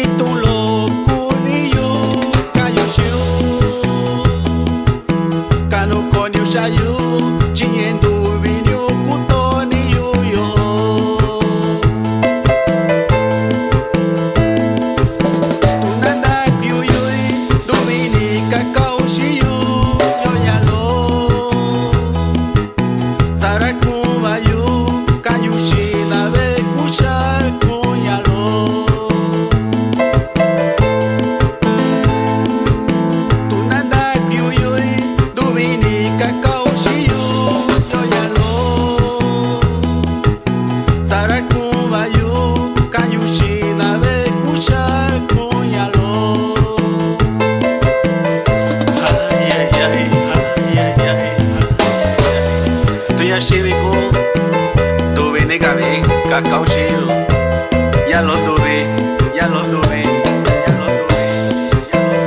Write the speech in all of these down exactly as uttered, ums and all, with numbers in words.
Itunlo kuniyu kayushiyu, kanukoniushayu, chiñendubi niukutoniyu yo. Tunanda kuyuyi, ndubini kakaushiyu, yoyalo. Saraku bayu, kayushi nabe kusha kunyalo. Tunanda kuyuyi, ndubini kakaushiyu, yoyalo. Saraku bayu, kayushi nabe kusha kunyalo. Ay, ay, ay, ay, ay, ay. Tuyashiriku, ndubini kabi kakaushiyu. Yalo ndubi, yalo ndubi, yalo ndubi, yalo ndubi.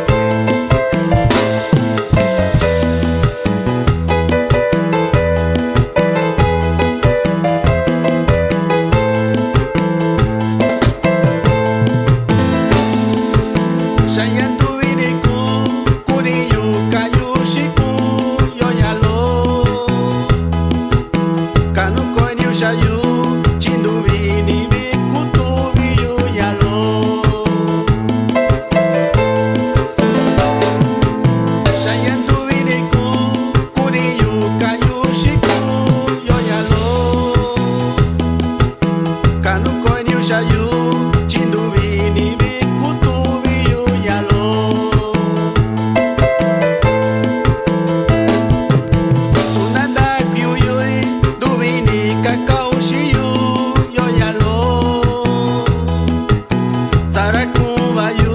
Shaya ndubiniku, kuniyu kayushiku, yoyalo. Kanukoniushayu, chindubini bikutubiyu yalo. Shaya ndubiniku, kuniyu kayushiku, yoyalo. Kanukoniushayu, chindubini bikutubiyu yalo. Tunanda kuyuyi, ndubini kakaushiyu, yoyalo. Saraku bayu,